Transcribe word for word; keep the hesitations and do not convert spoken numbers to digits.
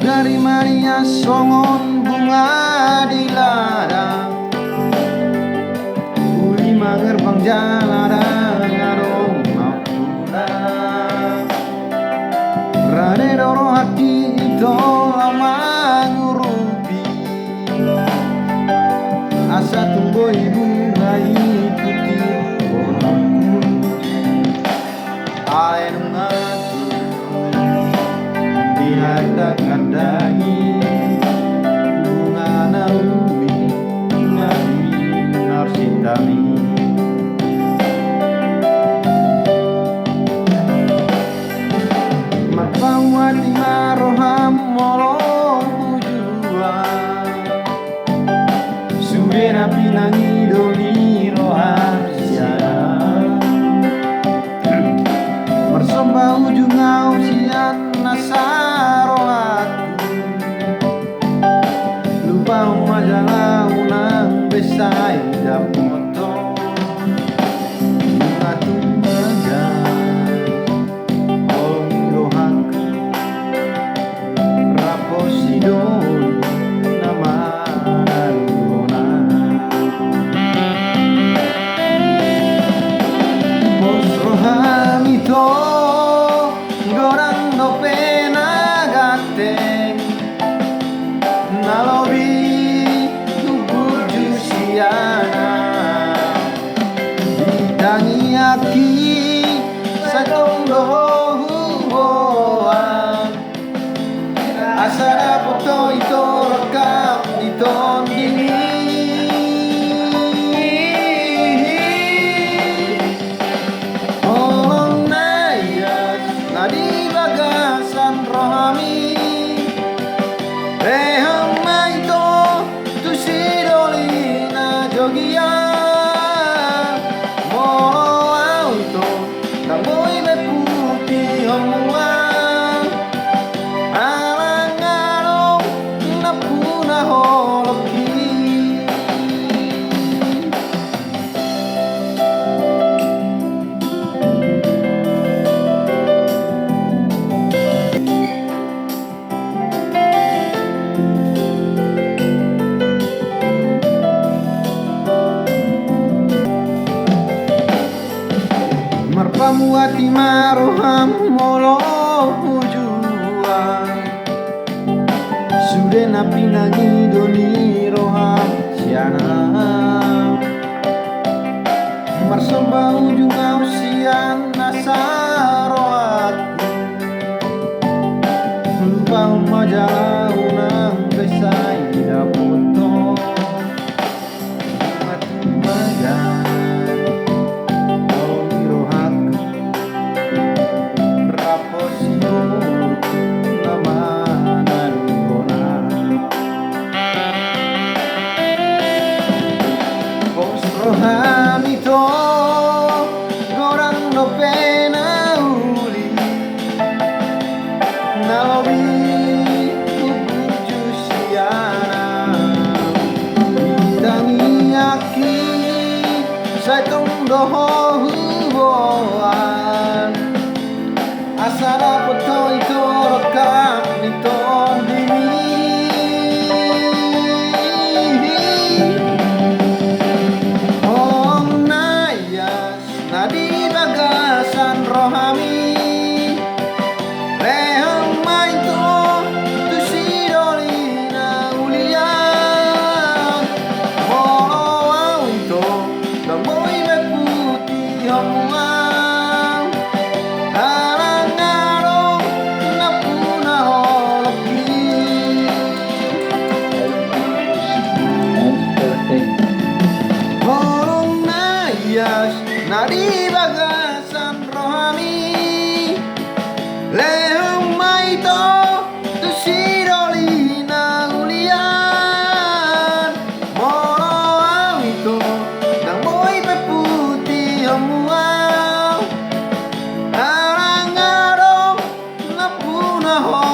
Dari maria songon bunga di ladang, uli mangerbang jala dang adong ampuna. Rade do rohangki ito laho mangurupi, asa tung boi bunga i puti borhatku. Alai nunga tutu dihandak-handangi bunga na uli na di narsitami. Marpamuati ma roham molo hujua, sude na pinangido ni roha sian ahu. Marsomba ujung ahu sian nasa rohangku, lupahon ma jala unang be sai dapothon. Nunga tung maga holong ni rohangku, rap pos ni doli na manaluhon ahu. Pos roham ito, godang dope na ganteng, na lobi tu burju sian ahu. Di tangiangki sai tong do huboan, asa dapot ho ito rangkap di tondimi. Holong na ias na di bagasan rohami, lehon ma ito tu si doli na jogia. Molo ahu ito, ndang boi be putihon mua, ala nga adong nampuna holongki. Marpamuati ma roham molo hujua, sude na pinangido ni roha sian ahu. Marsomba ujung ahu sian nasa rohangku, lupahon ma jala unang be sai dapothon. Nunga tung maga holong ni rohangku, rap pos ni doli na manaluhon ahu. Pos roham ito, godang dope na uli, na lobi tu burju sian ahu. Di tangiangki sai tong do ho huboan, asa dapot ho ito rangkap di tondimi. Holong na ias na di bagasan rohami, lehon ma ito tu si doli na ulian. Molo ahu ito, ndang boi be putihon mua, ala nga adong nampuna holongki. Holong na ias na di bagasan rohami, lehon ma ito tu si doli na ulian. Molo ahu ito, ndang boi be putihon mua, ala nga adong nampuna ho